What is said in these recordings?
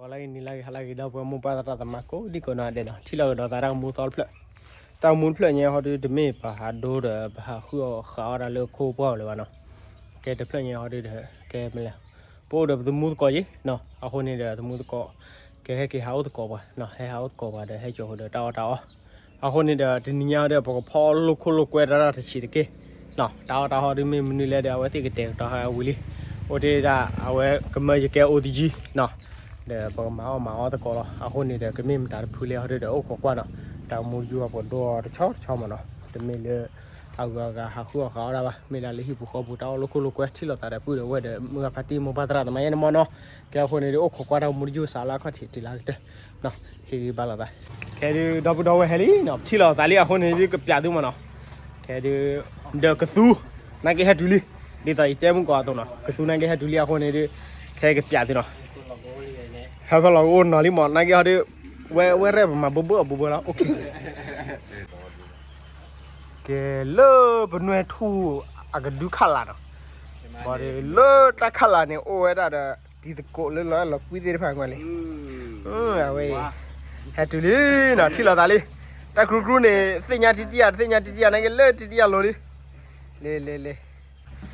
ဂီၤလၢဂ့ၤ နံၤလၢဂ့ၤ ဟါလၢဂ့ၤ ဒီပုၢ်ဝဲၢ်မိၢ်ပၢ်သရၣ်သမါကိးဒံကိးနီၢ်ဒဲးနီၤ, ထံၣ်လိာ်ကဒီးသးတၢ်ဂီၤမူသီတဖျၢၣ်, တၢ်ဂီၤမူတဖျၢၣ်ညါဟီဒုး တမ့ၢ်ပဟးဒိဒီး ပဟးဃုအီၣ်ဃးအီၣ်တၢ်လၢခိပှၢ်အီၤလၢၤဘၣ်နီၤ, ကဲတဖျၢၣ်ညါဟီဒုးဒီး ကဲမ့ၢ်လဲၣ်, ပအိၣ်ဒီးပသမူသကိးယံၤနီၤ, အဃိန့ၣ်ဒီး သမူသကိး ကဲဟဲက့ၤဟးအိၣ်သကိးပှၤနီၤ, ဟဲဟးအိၣ်သကိးပှၤဒီး ဟဲကၠီၤဃုာ်ဒီးတၢ်အီၣ်တၢ်အီ, အဃိန့ၣ်ဒီး တနံၤညါဒီး ပကဖီအီၣ်လိာ်ခိၣ်လိာ်ကွဲတၢ်တၢ်တဆံးတက့ၢ်နီၤ, တၢ်အီၣ်တၢ်အီဒုးမ့ၢ်မနုၤလဲၣ်ဒီး အဝဲသ့ၣ်ကတဲာ်ကတီၤဟးဝံၤလံ, အိၣ်တ့ၢ်ဒၣ် အဝဲကမၢယကဲအိၣ်သယံၤနီၤ, ဒီးပကမၤအီၣ်မၤအီၣ်သကိးလီၤ, အဃိန့ၣ်ဒီး ကမ့ၢ်မတၤတဖုလဲၣ်ဟီဒုးဒီး အိၣ်ခိးကွၢ်နီၤ, တၢ်ဂီၤမူတယုၢ်အပှၤဒိတဆီတဆီမ့ၢ်နီၤ, တမ့ၢ်လၢ အဂုၤအဂၤဟးဃုအီၣ်ဃးအီၣ်တၢ်ဘၣ်, မ့ၢ်ဒၣ်လၢဟံၣ်ပူၤဃီပူၤ တၢ်အီၣ်လိာ်ခိၣ်လိာ်ကွဲ ထံၣ်လိာ်သးဒီးပုၢ်ဒီးဝဲၢ်ဒီး မုၢ်ဂၤဖါတံၢ်မိၢ်ပၢ်သရၣ်သမါယဲန့ၣ်မ့ၢ်နီၤ, ကဲအဃိန့ၣ်ဒုး အိၣ်ခိးကွၢ်တၢ်ဂီၤမူတယုၢ်စးလၢအခီၣ်ထံးတုၤလၢကတၢၢ်နီၤ, ဟ့ၣ်ဂံၢ်ဘါလိာ်သး, ခဲဒုး ဒီပုၢ်ဒီဝဲၢ်ဟဲလံနီၤ, ထံၣ်လိာ်သးလံအဃိန့ၣ်ဒုး ကပျးသုမ့ၢ်နီၤ, ခဲဒုး ဒီးကသူ နာ်က့ဟဲတုၤလံ, ဒ်သိးယတဲမုၢ်ကီးအသိးနီၤ, ကသူနာ်က့ဟဲတုၤလံအဃိန့ၣ်ဒုး ခဲကပျးသုနီၤ, ဟဲဖဲလီၤကအိၣ်နီၤလံမ့ၢ် နာ်က့ဟီဒုး ဝဲဝဲရဲၣ်ပမၤဘိဘိအဘိဘိလီၤ, ကဲလၢပနွဲၣ်ထူၣ် အကဒုခးလးနီၤ, ဘၣ်ဒီးလၢတၢ်ခးလးန့ၣ် အိၣ်ဝဲဒၣ်ဒီး တံၤသကိးလၢလီၤလီၤကွံသ့ၣ်တဖၣ်ကွၢ်လံ, အဝဲ ဟဲတုၤလံနီၤ, ထံၣ်လိာ်သးလံ, တၢ်ကြူကြူန့ၣ် သ့ၣ်ညါတံၢ်တံၢ်ယၤ တသ့ၣ်ညါတံၢ်တံၢ်ယၤ နာ်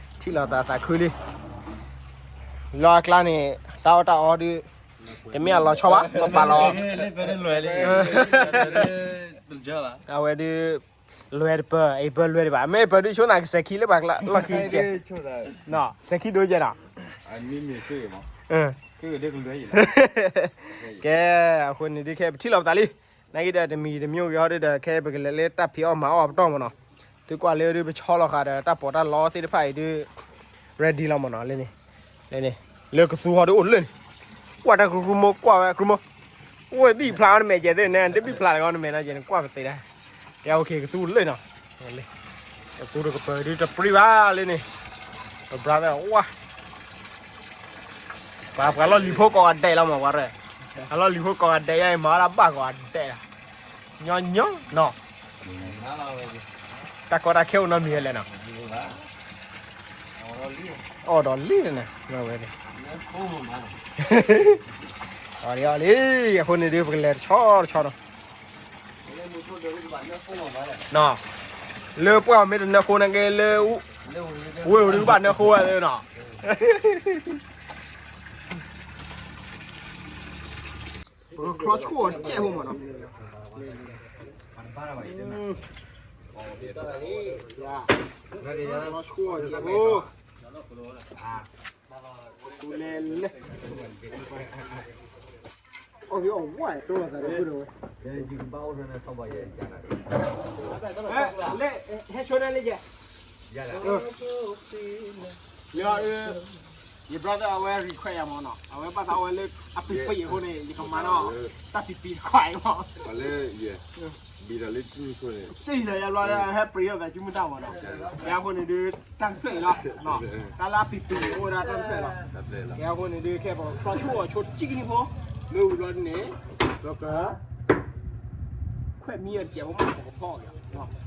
က့လၢတံၢ်တံၢ်ယၤလိၤလံ, လ့လ့လ့, ထံၣ်လိာ်သးသးခုလံ, လီၤအကျါန့ၣ် တၢ်အီၣ်တၢ်အီဒုး တမ့ၢ်အလီၤဆီဘၣ် ပပာ်လီၤ, အဝဲဒုး လွဲတပၢၢ် အပၢၢ်လွဲတပၢၢ် မ့ၢ်အပၢၢ်ဒုးဆိနၤကစဲးခံလၢပှၤလီၢ်ခံကဲး, စဲးခံဒိကဲးနီၤ, ကဲ အဃိန့ၣ်ဒုး ခဲပထံၣ်လိာ်ပသးလံ, နာ်က့ဒီးတမံၤတမံၤဂ့ၤဟီဒုးဒီး ခဲပကလဲၤလၢတၢ်ဖံးအီၣ်မၤအီၣ်ပတီၢ်မ့ၢ်နီၤ, သုကွၢ်လၢဒုးပဆီလီၤဃာ်ဒီးတၢ်ပီးတၢ်လီသ့ၣ်တဖၣ်အံၤဒုး ready လီၤမ့ၢ်နီၤ, လၢန့ၣ် လၢကသူဟီဒုးအိၣ်လၢန့ၣ်, ကွၢ်တၢ်ကြူကြူမိၢ်ကွၢ်ဝဲကြူမိၢ်, အိၣ်ဘံၣ်ဖျါအီၤနမဲာ်ကဲးသ့ၣ်န့ၣ် တဘံၣ်ဖျါလၢၤအီၤနမဲာ်နီၤကဲး နကွၢ်ပသ့ဒၣ်, ကဲ okay ကသူလၢနီၤ, ကသူတကပၢၤဒုးတပြံဘၣ်လၢန့ၣ်, ပ brother ဝါ ပှၤပှၤလီၢ်လံၤဖိကိးဂၤဒဲးလီၤမး ပှၤရဲၣ်, အလီၢ်လံၤဖိကိးဂၤဒဲးယါအံၤ မၤဝဲဒၣ်ဘၣ်ကိးဂၤဒဲး, ညီညီနီၤ, တၢ်ကီတၢ်ခဲအိၣ်နီတမံၤဝဲလဲၣ်နီၤ, အီၣ်ဒီးလံန့ၣ်, အီၣ်လံအီၣ်လံ, အဃိန့ၣ်ဒုး ပကလဲၤတဆီတဆီနီၤ လၢပှၢ်မ့ၢ်တနၢဃိနာ်က့လၢ ဝ့ၢ်ဝဲဒုးဘၣ်နၢဃိဝဲသ့နီၤ, ပကချီဆိၣ်အီၤတကဲးဖိမးနီၤ, ချီဆိၣ်အီၤတကဲးဖိ, လဲၤလဲၤ အီၣ်က့ၤအီၣ်ဝဲ တိၢ်လီၤသးဒီးဖုဒီးဝဲ, ဟဲဆိနၤလံကဲ, လၢ ယ brother အဝဲ request ယၤမးနီၤ, အဝဲဘၣ်သးအီၣ်ဝဲလၢအပံၤပံၤအဃိန့ၣ် ယကမၤနီၤ, တၢ်ပံၤပံၤတခွးအံၤမး, လၢ စံၣ်လီၤယၤဘျီဒီး ဟဲပှ့ၤအီၣ်သးစုမုၢ်တၢ်မးနီၤ, ကဲအဃိန့ၣ်ဒုး တၢ်တဖျၢၣ်အံၤလီၤ, တၢ်လၢအပံၤပံၤအိၣ်ဝဲဒၣ်တၢ်တဖျၢၣ်လီၤ, ကဲအဃိန့ၣ်ဒုး ခဲပကချီဆိၣ်အီၤဆိတကံၢ်ကနံၣ်ဖိ, မ့ၢ်ဝံၤဘျီန့ၣ် ပက ခွဲးမံအီၤတစဲးဖိမး ပကဖီအီၤက့ၤ,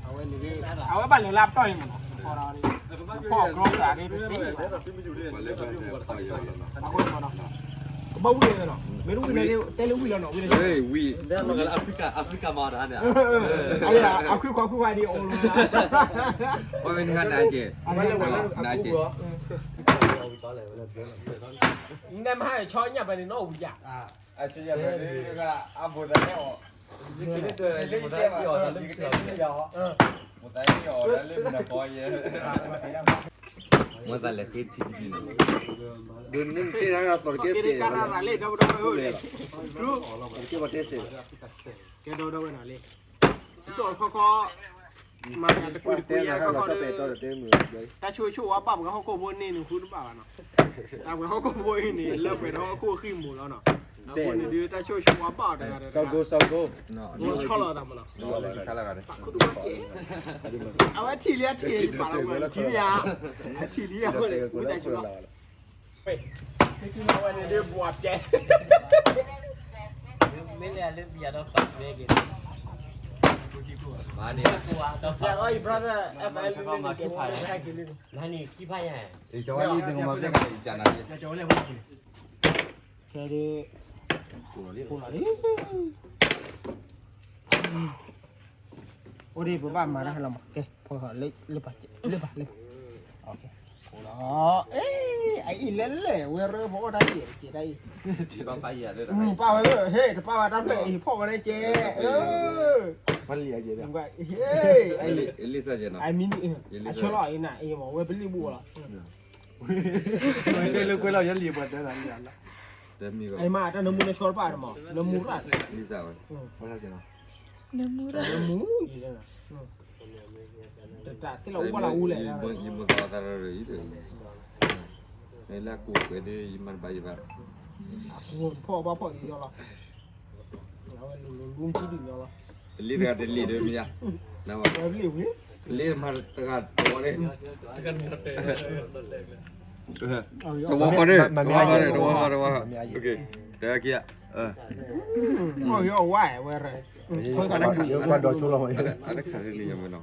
အဝဲန့ၣ် အဝဲဘၣ်လဲၤလၢအပတီၢ်အံၤမးနီၤ, ဖီအီၤကျီသးဒ်တသ့အံၤဘၣ်, အဃိန့ၣ်မးနီၤ, ကဘၣ်ဝံၣ်လီၤနီၤ, မ့ၢ်တဝံၣ်န့ၣ် တဲလၢဝံၣ်လီၤနီၤ, ဝံၣ်လီၤ, အဖရံကၤမးတဟါန့ၣ်, အခွံခွါခွံခွါဒ်အအိၣ်လီၤ, အဝဲန့ၣ်ဟါနၤကဲ, နၤကဲ, နမ့ၢ်ဟါဆီညၣ်ပှဲၤန့ၣ်နီၣ်ဝံၤယၤ အဘိသးန့ၣ်အီၤ, ယကတဲလၢယအီၤ, ယကတဲလၢယအီၤ, ဘိသးန့ၣ်အီၤလၢမနုၤကီယဲ, မ့ၢ်သးလဲၤသ့ထံတယုၢ်န့ၣ်, ဒ်န့ၣ်တဲတၢ်ကသီၣ်တကဲစ့ၢ်, ကဲဒီဝဲနၤလံ, တီၢ်ခီခီ မၤတကွံတကွံယဲၢ်ခီခီဒီး, တၢ်ဆိၣ်ဂ့ၤဆိၣ်ဝါဘၣ်ပှၤဟီၣ်ခိၣ်ဖိန့ၣ် နဃုတဘၣ်ဘၣ်နီၤ, တၢ်ပှၤဟီၣ်ခိၣ်ဖိအံၤန့ၣ် လၢပှဲၤဒီးဟီၣ်ခိၣ်အဃံအမူးလီၤနီၤ, အဃိန့ၣ်ဒုး တၢ်ဆိၣ်ဂ့ၤဆိၣ်ဝါဘၣ်အီၤတဂၤဒီးတဂၤ, ဆီလီၤသးမးနီၤ, အဝဲထံၣ်လံအထံၣ်လံပာ်လီၤဝဲထံၣ်လံဧါ, အထံၣ်လံအဃိန့ၣ် ဝံသးစူၤလီၤ, ဝဲန့ၣ်ဒုးဘှီးပျဲ မ့ၢ်လၢအလၢဘံယၤဒီးပာ်မ့ၢ်ဂ့ၤ, မၤန့ၣ်, ယၤအီၤ brother, F L လၢန့ၣ်ကဲ, နၤန့ၣ်ခံဖးယၤ, ခဲဒုး ကိၢ်လီၤလံ အိၣ်ဒံး ပဘၣ်မၤတၢ်ဟဲလီၤမး ကဲ ဖိလၢပှၤ လၢပှၤ လၢပှၤ ကိၢ်လီၤ အ့ အအံၤလဲၣ်လဲၣ် ဝဲရၢဖီအီၣ်တၢ်ကဲး ကဲးတၢ်အံၤ ပၢ်ဝဲ ဟဲ တပၢ်ဝဲတၢ်ဖျၢၣ်အံၤ ဖီၣ်ဝဲဒၣ်ကဲး ဟဲ အမံၤ အဆၢလီၤအံၤနၤ အံၤမး ဝဲပလံၣ်ဘူၣ်လီၤ တဲလၢကွဲလီၤ ယလံာ်ပှၤတဲလီၤ အံၤမး တၢ်နၢမူနဆှီတပၣ်တမး နၢမူရၣ် နၢမူ တၢ်သ့ၣ်လီၤအူဘၣ်လီၤအူလဲၣ် ယမိၢ်သီသးရၢ်ရၢ်အံၤဒီး လၢအကူးကွဲးဒီး ယမၤတဘၣ်ယဘၣ် အကူးဖီၣ်ဘၣ်ဖီၣ်က့ၤညီလီၤ အဝဲလူၤလူၤလူၤကံဒုးညီလီၤ တလံၣ်တဂၤတလံၣ်ဒီးမ့ၢ်ယါ ဝဲပလံၣ်ဝံၤ တလံၣ်မၤတဂၤတဝီန့ၣ် တဝီဃီဒီး တဝီဃီဒီး တဝီဃီ တဝီဃီ တဲက့ၤ အီၣ်ယီၤဝဲဝဲရယ် ခွဲခါလၢကွၢ်ဒီးဆိလီၤ အတခါလံယမနီၤ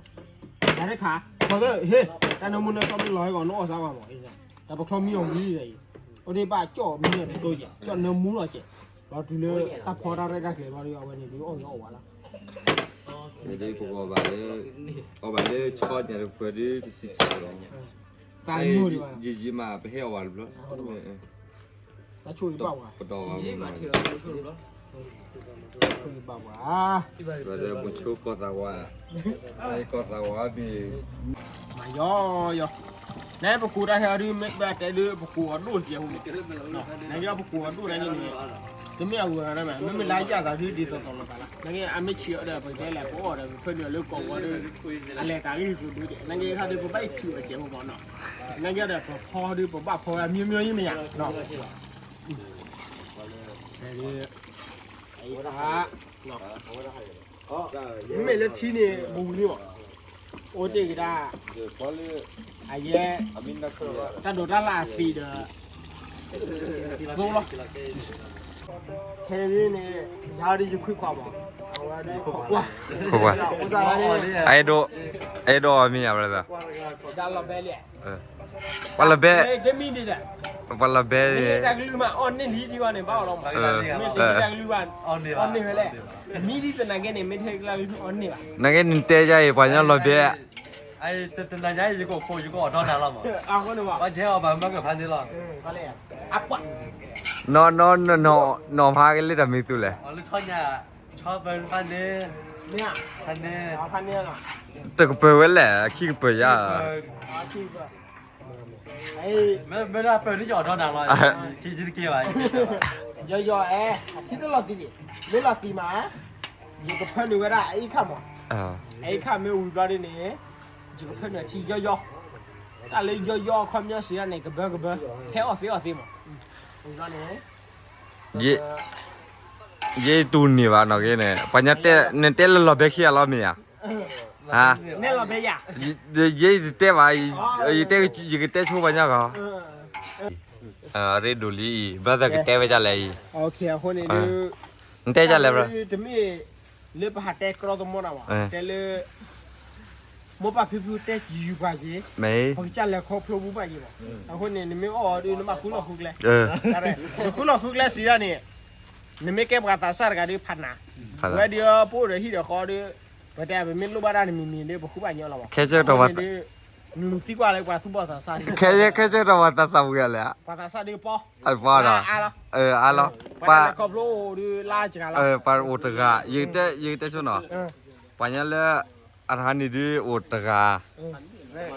တၢ်တခါ ခီသၢ ဟ့ၣ် တၢ်နၢမူနၢသီမ့ၢ်လီၤဟဲဂီၤ နအီၣ်စၢ်ဝဲမး တၢ်ပချီမံအီၤဝံၤအံၤ အိၣ်ဒ့ၣ်ဘၣ်ကၠီၣ်မံအီၤတသိးယဲၢ် ကၠီၣ်နၢမူလီၤကဲး လီၤတုၤလၢတၢ်ဖီတၢ်ရဲၣ်တၢ်ကျဲၤဘျီဒီး အဝဲန့ၣ်ဒုးအီၣ်ယီၤအီၣ်ဝဲလီၤ ဒ်ပကအီၣ်ဘၣ်လၢ အီၣ်ဘၣ်လၢဆီညါတဖၢဒုးတစံးဆၢလီၤ တၢ်မုာ်ဒံးဘၣ် ယံာ်ယံာ်မး ပဟဲအီၣ်ဝဲတဘျီ တၢ်ဆိၣ်ဂ့ၤဘၣ်ဝဲ ပဒီးဝဲ ဆိၣ်ဂ့ၤဘၣ်ဝဲ ပဆိကီၢ်သးဝါ ကီၢ်သးဝါဘ့ၣ် မၤယီယီ နပကိးတၢ်ဟဲအီၤဒုး မ့ၢ်ဘၣ်တဲဒုး ပကိးအီၤဒိၣ်တကဲးဖိမး နကပကိးအီၤဒိၣ်န့ၣ် တမ့ၢ်အဂုၤအဂၤမး မ့မ့ၢ်လၢယၤသးဒုးဒ်သိးသိးလိာ်သးလီၤ နက့အမ့ၢ်ဆံးအီၤဒီး ပတဲလဲၣ် ပအီၣ်ဒီးပဖၢနုာ်လၢကိာ်ဝီဒီး အလဲၤသးဂံၢ်ကဒုးဒဲး နက့ခါဒုး ပဘၣ်အံးဆံးအီၤတကဲးဖိမးနီၤ နက့ဒီးပဖီဒုး ပဘၣ်ဖီဝဲမံမံမံမံယါ မ့မ့ၢ်လၢထံန့ၣ် ပဝံၤလံဘၣ် အိၣ်တ့ၢ်ကဒါ အယဲ တၢ်ဒိးတၢ်လၢအသံဒီး သိလီၤ ခဲအံၤန့ၣ် ယၤဒ်ယခွံခွါဘၣ် အဝဲဒ်ခွါကွၢ် အအဲၣ်ဒိး အဲၣ်ဒိးအမံၤယါ brother တၢ်လီၤဘဲလံ ပှၤလီၤဘဲ တမံၤဒ်ဒီး ပှၤလီၤဘဲ မ့ၢ်တၢ်ကလုၢ်မး အီၣ်န့ၢ်လံဒ်ဝဲန့ၣ် ဘၣ်အီၤလီၤမး မ့ၢ်တၢ်ကလုၢ်ဘၣ် အီၣ်န့ၢ်ဝဲလဲၣ် မံဒ်သနာ်က့န့ၣ် မ့ၢ်ထဲကလုၢ်အီၣ်န့ၢ်ဘၣ် နက့နတဲယါအံၤ ပှၤညီလီၤဘဲ တနၤညါအံၤ ယကအိၣ်ခိး ယကအိၣ်ဒီးနၤလီၤမး ပှၤယဲအီၣ်ဘၣ်မၢကဖးန့ၣ်လီၤ နီၢ်နီၢ်နီၢ်နီၢ် နီၢ်ဖးက့ၤလၢတၢ်မံၤသူလဲၣ် လၢဆီညါ ဆီပၢၤဖးန့ၣ် ဖးန့ၣ် တကပၢၤဝဲလဲၣ် ခံကပၢၤယါ မ့ၢ်ဒၣ်ပၢၤန့ၣ် ယအီၣ်ဒီးနၤလီၤ ခံဆံတက့ၢ်ဘၣ် ယီယီအဲ ထံတလီၤသံးန့ၣ် မ့ၢ်လီၤသံးမး ယကဖၢနုာ်ဝဲဒၣ်အအံၤခါမး အအံၤခါမ့ၢ်ဝံၤဘျီဒ်န့ၣ် ယကဖၢနုာ်ထံယီယီ တၢ်လၢယီယီအခီပညီစံးဒ်န့ၣ် ကဘၢကဘၢ ဟဲအီၣ်သ့အီၣ်သ့မး ဝံၤဘျီန့ၣ် ယဲတူၢ်န့ၢ်ဘၣ်နီၢ်က့န့ၣ် ပှၤညီတဲ နတဲလၢလီၤဘဲခံဂၤလီၤမ့ၢ်ဧါ ဟါ နဲလီၤဘဲယၤ ယဲယတဲဘၣ် ယတဲ ယကတဲဆိပှၤညီဂၤ ရ့ဒိၣ်လံအံၤ brother ကတဲဝဲဒ်လဲၣ်အံၤ အဃိန့ၣ်ဒုး နတဲဒ်လဲၣ် brother တမ့ၢ်လၢပဟးတဲကြီသမီနၤဘၣ် တဲလၢ မိၢ်ပၢ်ဖံဖုတဲယူၤပှၤက့ၤ ပကစၢ်လဲၤခီဖျိပူၤဘၣ်က့ၤဘၣ် အဃိန့ၣ် နမ့ၢ်အီၣ်အီၤဒုး နဘၣ်ဃုလီၢ်ဃုကျဲ နဃုလီၢ်ဃုကျဲစံးဒ်န့ၣ် နမ့ၢ်ကဲပှၤသးစၢ်တဂၤဒုးဖးနၤ ဝဲဒုးပအိၣ်ဒီးဟံၣ်ဒီးဃီဒုး ပတဲပမ့ၢ်လိၣ်ဘၣ်ဒၣ်နမံၤမံၤဒုး ပဃုဘၣ်ညီလီၤဘၣ် ခဲကဲဒီးပှၤသးစၢ်ပူၤဂၤလဲၣ် ပှၤသးစၢ်ဝံၤအလဲၣ် ပှၤသးစၢ်ဒုးပီ အပှၤဒီး အါလီၤ ပှၤလဲၤခီဖျိအိၣ်ဒုးလါစှၤလီၤ ပှၤအိၣ်တဂၤ ယကတဲဆိနီၤ ပှၤညီလၢ အတဟါန့ၣ်ဒုးအိၣ်တဂၤ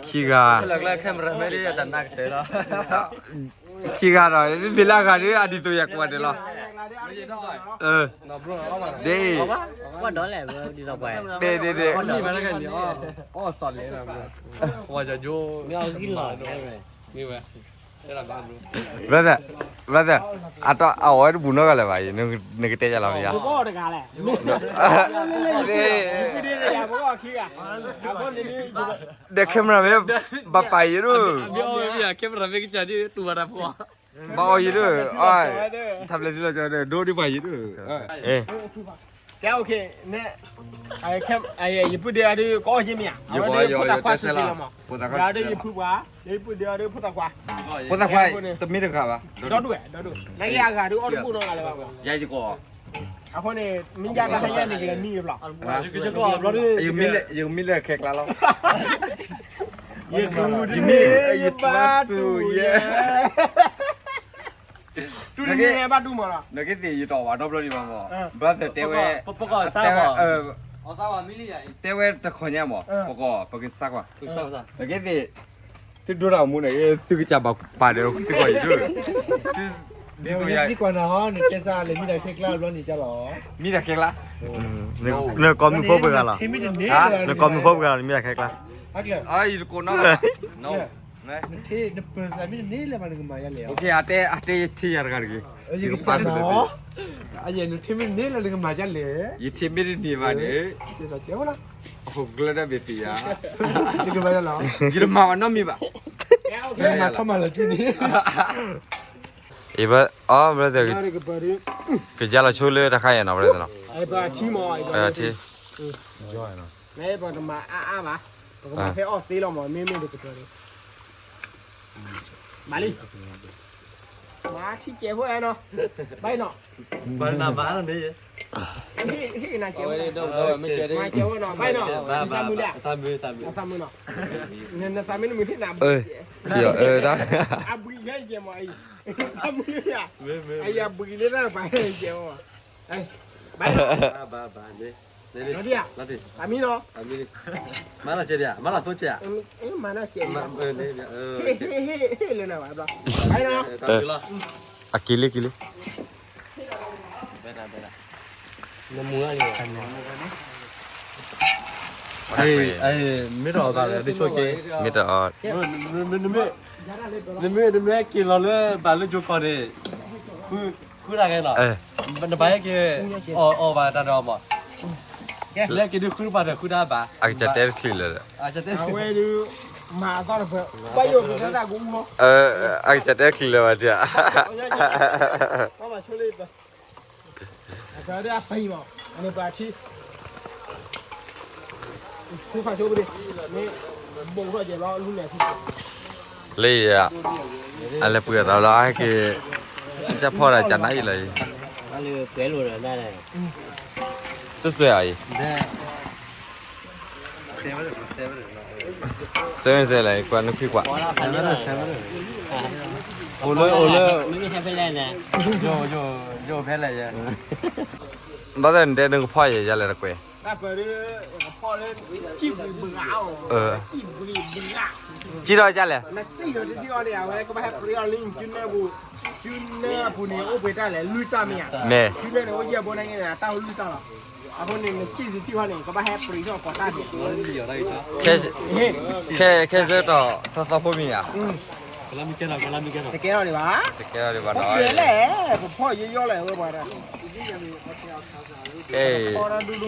ခံဂၤ ခံဂၤဒီး မ့မ့ၢ်လၢအဂၤဒုး အဒ်သိးယကွၢ်ဒဲးလီၤ ဒ် ဒ် ဒ် brother brother အတအီၣ်ဝဲတဘူးနီတဂၤလၢၤဘၣ် နကတဲယၤလီၤမ့ၢ်ဧါ ဒီး camera မ့ၢ် ဘၣ်ပာ်ယံၤဒိၣ် camera မ့ၢ်ကစၢ်ဒ်တူၢ်ဘၣ်တၢ်ဖိ ဘၣ်အီၣ်ယံၤဒိၣ် ထါပျဲၢ်ဒ်လီၤကီးဒိၣ်ဒ်ပှၤယံၤဒိၣ် ကဲ OK နဲ, ယပုၢ်ဒ့အီၤဒုး ကအီၣ်က့မ့ၢ်ဧါ, အဝဲဒုးဖိသၣ်ခွါစံးစ့လီၤမး, ယၤဒုးယဖုပှၤ, ယပုၢ်ဒ့အီၤဒုးဖိသၣ်ခွါ, ဖိသၣ်ခွါ, တမ့ၢ်တဂၤဘၣ်, ဒီဒူၣ်ဝဲ, ဒီဒူၣ်, နက့အဂၤဒုးအီၣ်တဘူၣ်နီတဂၤလၢၤဘၣ်, ယၤယကီး, အဃိန့ၣ် မ့ၢ်ယၤတၢ်ဟဲယဲန့ၣ်ကလဲၤမံယဖျီ, ယမံလၢခဲကျါလီၤ, ယမံယဘၣ်တူၢ်ယဲ တူၢ်တန့ၢ်ဘၣ်တူၢ်မးလီၤ, နကသ့ၣ်ယတီၢ်ဘၣ်နီတဘျီဒံးဘၣ်မး, brother တဲဝဲ, တဲဝဲတခီညါမး, ပကီၢ် ပကစၢ်ကွၢ်, နကသ့ၣ်, သုဒိတၢ်မူန့ၣ် သုကစၢ်ဘၣ်ပာ်ဒီးသုကီၢ်ယံၤဒိၣ်, ဒ်သိးယသံကွၢ်နၤဟီ နတဲစၢ်လဲၤမံတၢ်ခဲကျါဘျီန့ၣ်ကလီၤ, မံတၢ်ခဲကျါ, နကိးမုၢ်ဖိပှဲၤဂၤလီၤ, နကိးမုၢ်ဖိပှဲၤဂၤလီၤ နမံတၢ်ခဲကျါ, ယတကိးနီၢ်ဘၣ်, နထ့နပၢၢ်သးမ့ၢ်တန့ၢ်လၢၤဘၣ်နကမၤယါလဲၣ်, အတဲယထ့ယၤတဂၤတဂ့ၤ, ယကပာ်စၢၤဒီး, နထ့မ့ၢ်တန့ၢ်လၢနကမၤယါလဲၣ်, ယထ့မ့ၢ်တန့ၢ်ဘၣ်န့ၣ်, အဃိကျၢၢ်ဒၣ်ဘ့ၣ်သ့ၣ်ယၤ, ယကမၤဘၣ်နီတမံၤဘၣ်, မၤထီၣ်မၤလီၤကၠူန့ၣ် အံၤဘၣ်, အီ brother, ကယါလီၤဆိလၢတၢ်ခါအံၤနီၤ brother နီၤ, ထံမး, ထံ, မ့ၢ်ပတမၤအါအါဘၣ်, ပကမၤဖဲအီၣ်သ့လီၤမး, မ့မ့ၢ်တကတၢၢ်န့ၣ်, မၤလံ, မၤထံကဲးဖိအဲၣ်နီၤ, ဘၣ်နီၤ, ဘၣ်နၤဘၣ်နီၤန့ၣ်, ဟ့ၣ်နၤကဲးဖိ, မၤကဲးဖိနီၤ, ဘၣ်နီၤ, သးမုာ်လံ, သးမုာ်နီၤ, နသးမုာ်နမုာ်ဟ့ၣ်နၤ, အဘှံးယဲကဲးမးအံၤ, သးမုာ်လံ, အယၤဘှံးလၢတၢ်ပှၤဟဲကဲးမး, ဘၣ်, ဘၣ်, ဘၣ်, မံနီၤ, မၤလီၤကဲးဒံး, မၤလီၤသိကဲး, မၤနီၤကဲး, ဟ့ၣ်လၢနၤဘၣ်, အက့ၤလံက့ၤလံ, မ့ၢ်တအီၣ်ဘၣ်လၢဒ်ဆိက့, မ့ၢ်တအီၣ်, နမ့ၢ်က့ၤလီၤလၢဘၣ်လၢကၠိကီၢ်န့ၣ်, ဃုတၢ်ဂဲၤလီၤ, နဘၣ်ဟဲက့ၤ, အီၣ်ဘၣ်တၢ်ဒီးအီၣ်မး, လၢက့ၤဒုးဃုတပၤဒီးဃုတၢ်ဘၣ်, အကစၢ်တဲတချုးလၢၤ, အဝဲဒုး, မၤအသီတဖၢ, ဘၣ်ယိၣ်ကသးသးကအိၣ်မး, အကစၢ်တဲတချုးလၢၤဘၣ်, ဘၣ်မၤဆိလၢ အသးဒီးအသံမး, အန့ၣ်ပှၤထံ, ထံဖးဆိပဒ့ၣ်, မ့ၢ်, ဘိးထီၣ်ကဲၤလီၤလူၤန့ၣ်ထံ, လၢယၤ, အလဲၤပှ့ၤအသးလီၤ ဟဲက့ၤ, ကၢ်ဖီၣ်ဒီးကၢ်နါအံၤလီၤအံၤ, တစွဲအံၤ စဲဝဲစဲလဲၣ် ကွၢ်နခွံကွၢ်, အိၣ်လၢ, အိၣ်လၢ, ယိၣ်ဖဲလဲၣ်ယဲ, ဘၣ်သ့ၣ်နတဲနကဖီၣ်ယဲယလဲၣ်တကွဲး, တၢ်ပၢၢ်ဒုး, ကဖီၣ်လၢ, ကံၣ်ဘှံးဘှံးအါအီၤ, ကံၣ်ဘှံးဘှံးအါ, ကံၣ်ထီၣ်ယလဲၣ်, နကံၣ်ထီၣ်တထံၣ်အီၤန့ၣ် အဝဲကဘၣ်ဟဲပြံးအီၤလၢနကၠူနၢပူၤန့ၣ်, ကၠူနၢအပူၤန့ၣ် အိၣ်ပှဲၤတၢ်လဲၣ် လွံၢ်တၢ်မ့ၢ်ဧါ, မဲာ်, ကၠူနၢန့ၣ် အိၣ်ယဲၢ်ဘိန့ၣ် တၢ်အိၣ်လွံၢ်တၢ်လီၤ, အဃိန့ၣ် နကံၣ်တထံၣ်အီၤန့ၣ် ကဘၣ်ဟဲပြံးထီၣ်ကိးတၢ်န့ၣ်, ခဲဆၢကတီၢ်သီသီဖိမ့ၢ်ဧါ, တကဲထီၣ်ဒံးဘၣ်, တကဲထီၣ်ဒံးဘၣ်နီၤ, ပဖီၣ်ယဲယီလဲၣ် အဝဲပှၤဒၣ် ကဲ,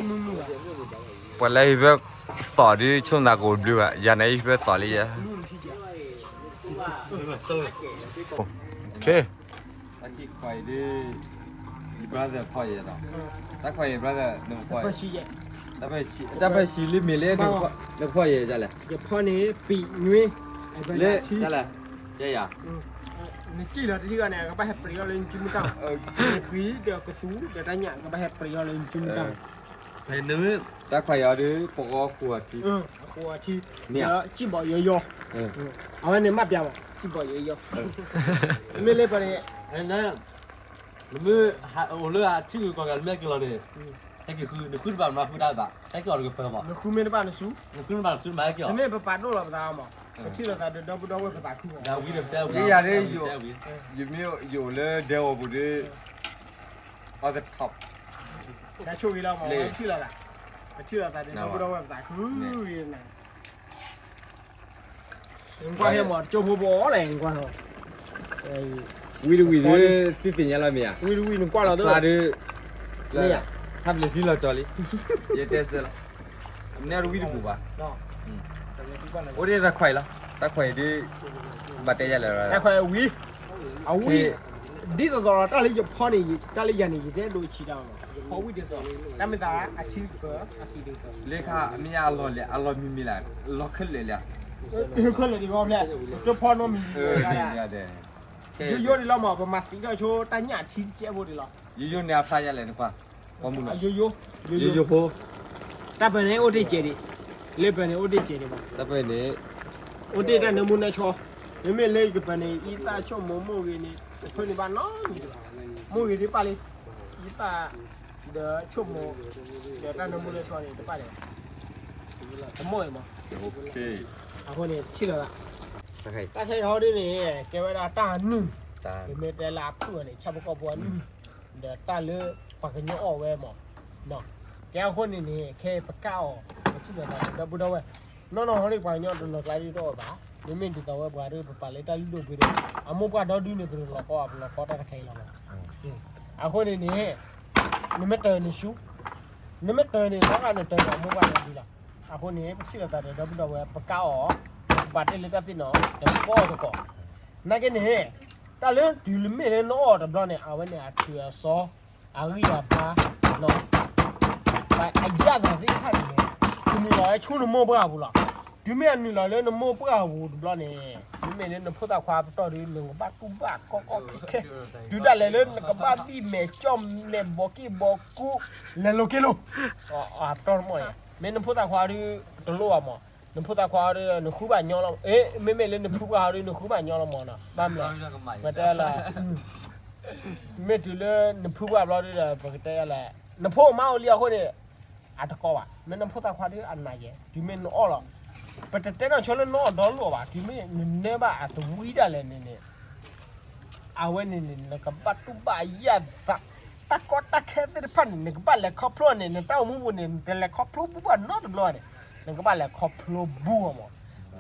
ပှၤလၢဟံၣ်ဖၢသီၣ်ဒုး ဆိၣ်သးကအိၣ်ဘျုးဘၣ်, ယၤန့ၣ်ဟံၣ်ဖၢသီၣ်လံယဲ, တၢ်ခွါအံၤဒုး, brother ဖီၣ်ယဲဒီး, တၢ်ခွါအံၤ brother နဖီၣ်, တၢ်ဖီၣ်ဆံးလံမ့ၢ်လၢ, နဖီၣ်ယဲဒ်လဲၣ်, ယဖီၣ်န့ၣ် ပံၤနွံ, လၢ, ယဲယၤ နကံၣ်လီၤတထံၣ်ဂီၢ်န့ၣ် ကဘၣ်ဟဲပြံးအီၤလၢနစုမုၢ်တၢ်, ဃံဒီးကသူဒီးတၢ်ညၣ် ကဘၣ်ဟဲပြံးအီၤလၢနစုမုၢ်တၢ်, တၢ်ခွါအံၤအီၤဒုး ပကအီၣ်ဃုာ်အီၤထံ, ဃုာ်အီၤထံ, ဒီးစံၣ်ဘီၣ်ယီယီ, အဝဲန့ၣ်မ့ၢ်ပျၢ်မး စံၣ်ဘီၣ်ယီယီ, မ့ၢ်လၢပှၤန့ၣ် နမ့ၢ်အိၣ်လၢအထံဂုၤကီၢ်ဂၤ နမ့ၢ်ဟဲက့ၤလီၤန့ၣ်, ဟဲက့ၤဃု, နဃုတဘၣ်မး ဃုတၢ်ဘၣ်, ဟဲက့ၤအီၤတကပၤမး, နဃုမ့ၢ်တဘၣ်နစု, နဃုတဘၣ်နစု နမၤဟဲက့ၤအီၤ, နမ့ၢ်ပပာ်ဒိၣ်လီၤပသးမး, ပထံၣ်လိာ်သးဒီးဒီပုၢ်ဒီဝဲၢ်ပသးခု, ဝံၤဒီးပတဲဝံၤ, ယၤဒ်, ယမ့ၢ်ယအိၣ်လၢဒဲဝီၤပူၤဒီး, all the top, တၢ်ဆိၣ်ဂ့ၤလီၤမး, ပထံၣ်လိာ်သး, ပထံၣ်လိာ်သးဒီးဒီပုၢ်ဒီဝဲၢ်ပသးခု, နကွၢ်ဟဲမး တကၠိဖိဘီလဲၣ် နကွၢ်, ဝံတဝံၤဒီး သုသ့ၣ်ညါလီၤမ့ၢ်ဧါ, ဝံတဝံၤနကွၢ်လီၤသၢ, ဖျါဒီး, ထါပျဲၤစံလီၤကၠီလံ, ယတဲစဲလီၤ, နတဝံတပူၤဘၣ်, အိၣ်ဒ်တၢ်ခွါအံၤလီၤ, တၢ်ခွါအံၤဒုး, ဘၣ်တဲယၤလဲၣ်, တၢ်ခွါအံၤဝံ, အဝံ, ဒ်သိးသိးတၢ်လၢယဖီန့ၣ် တၢ်လၢယၤန့ၣ် ယတဲဒိးဆံးတၢ်အီၤ ယဖီဝံၣ်ဒ်သိး တၢ်မ့ၢ်သးအထံကပၢၤအသံဒ်သိး လၢခါအမ့ၢ်အလီၢ်လဲၣ် အလီၢ်မံၤမံၤလၢ် လီၢ်ခဲလၢာ်လၢ် ခဲလၢာ်ဒ်ဘီဖျဲၣ် တဖီနီတမံၤ ယိယိဒ်လီၤမး ပမၤသံထီၣ်ဆိတၢ်ညၣ်အထံတကဲးဖိဒ်လီၤ ယိယိန့ၣ်အဖျါယလဲၣ်တခွါ ပှၤမုၢ်လီၤ ယိယိ ယိယိဖိ တၢ်ပၢၢ်န့ၣ်အိၣ်တ့ၢ်စဲးဒံး လၢပၢၢ်န့ၣ်အိၣ်တ့ၢ်စဲးဒံးဘၣ် တၢ်ပၢၢ်န့ၣ် အိၣ်တ့ၢ်တၢ်နၢမူနၢဆှီ မ့မ့ၢ်လၢယကပၢၢ်န့ၣ် အံသၣ်ဆိကမိၣ်မိၢ်ဂ့ၤန့ၣ် တဖၢန့ၣ်ဘၣ်နီတမံၤဘၣ် မိၢ်ဂ့ၤဒ်ပၣ်လံ အံသၣ် ဒီးဆိကမိၣ် ဒီးတၢ်နၢမူနၢဆှီန့ၣ် တပၣ်လဲၣ် တမိၢ်အံၤမး အဃိန့ၣ် ထံၣ်လီၤသး တၢ်ခဲအံၤဟီဒ်န့ၣ် ကဲဝဲဒၣ်တၢ်နုာ် ပမ့ၢ်တဲလၢအဖုၣ်အီၤန့ၣ် ဆၣ်ဖိကီၢ်ဖိအနုာ် ဒီးတၢ်လၢပှၤကညီအီၣ်ဝဲမး ကဲအဃိန့ၣ်န့ၣ် ခဲအံၤပကၣ်အီၤ ပထံၣ်လိာ်သးဒီပုၢ်ဒီဝဲၢ် နီၢ်နီၢ်ဟီဒ်ပှၤကညီတနီၤကျါဒ်တအီၣ်ဘၣ် မ့မ့ၢ်ဒ်သိးဝဲပှၤဒ်ပပာ်လၢတၢ်လုၢ်ဒိၣ်ပှ့ၤဒိၣ် အမိၢ်ပှၢ်ဒီဒုန့ၣ် ပတလီၤကီ ပလီၤကီတၢ်တခါအံၤလီၤမး အဃိန့ၣ်န့ၣ် နမ့ၢ်တၢၤန့ၣ်ဆူ နမ့ၢ်တၢၤန့ၣ် နီၢ်ဂၤနတၢၤန့ၣ် အမိၢ်ပှၢ်ဒီဒုလီၤ အဃိန့ၣ် ပထံၣ်လိာ်သးဒီးဒီပုၢ်ဒီဝဲၢ် ပကၣ်အီၤ ပဘၣ်တဲလၢတၢ်သ့ၣ်နီၣ် တကီၢ်တကီၢ် နာ်က့န့ၣ် တၢ်လၢတုၤလၢမ့ၢ်လၢနအီၣ်တဘျီန့ၣ် အဝဲန့ၣ်အထုးအစီ အဂံၢ်အဘါ အယၣ်သးသ့ၣ်တဖၣ်န့ၣ် ကနုာ်လီၤဝဲဆူနမိၢ်ပှၢ်အပူၤလီၤ. တုၤမ့ၢ်အနုာ်လီၤလၢနမိၢ်ပှၢ်အပူၤတဘျီန့ၣ် မ့မ့ၢ်လၢနဖိသၣ်ခွါပတီၢ်ဒီး နကဘၣ်တူၢ်ဘၣ်ကီကီခဲခဲ တုၤဒၣ်လဲာ်လၢနကဘၣ်ဘံၣ်မဲာ်ကၠီၣ်မဲာ်ဘီက့ၢ်ဘီကူ လဲၤလိၤက့ၤလိၤ အပတီၢ်တမီၢ်န့ၣ် မ့ၢ်နဖိသၣ်ခွါဒီး တလိၣ်ဘၣ်မး နဖိသၣ်ခွါဒီး နဃုဘၣ်ညီလီၤ မ့မ့ၢ်လၢနဖုပှၢ်ဟီဒီး နဃုဘၣ်ညီလီၤမးနီၤ ဘၣ်မနုၤလဲၣ် ပတဲလၢ မ့ၢ်တုၤလၢနဖုပှၢ်ဘျီဒီး ပကတဲလၢ နဖိမါအိၣ်လံအဃိန့ၣ် အတကီဘၣ် မ့ၢ်နဖိသၣ်ခွါဒီးအနာ်ယဲ တုၤမ့ၢ်နအီၣ်လီၤ ပတတဲနီၣ်ဆိလၢနအီၣ်ဒီလိာ်ဘၣ် တုၤမ့ၢ်နနၢဘၣ်အသဝံဒၣ်လဲာ်န့ၣ်န့ၣ် အဝဲန့ၣ်န့ၣ် နကဘၣ်တူၢ်ဘၣ်ယၣ်သး တၢ်ကီတၢ်ခဲသ့ၣ်တဖၣ်န့ၣ် နကဘၣ်လဲၤခီဖျိန့ၣ် နတၢ်အိၣ်မူပူၤန့ၣ် နတလဲၤခီဖျိဘူးဘၣ်နီတဘျီန့ၣ် နကဘၣ်လဲၤခီဖျိဘူးအီၤမး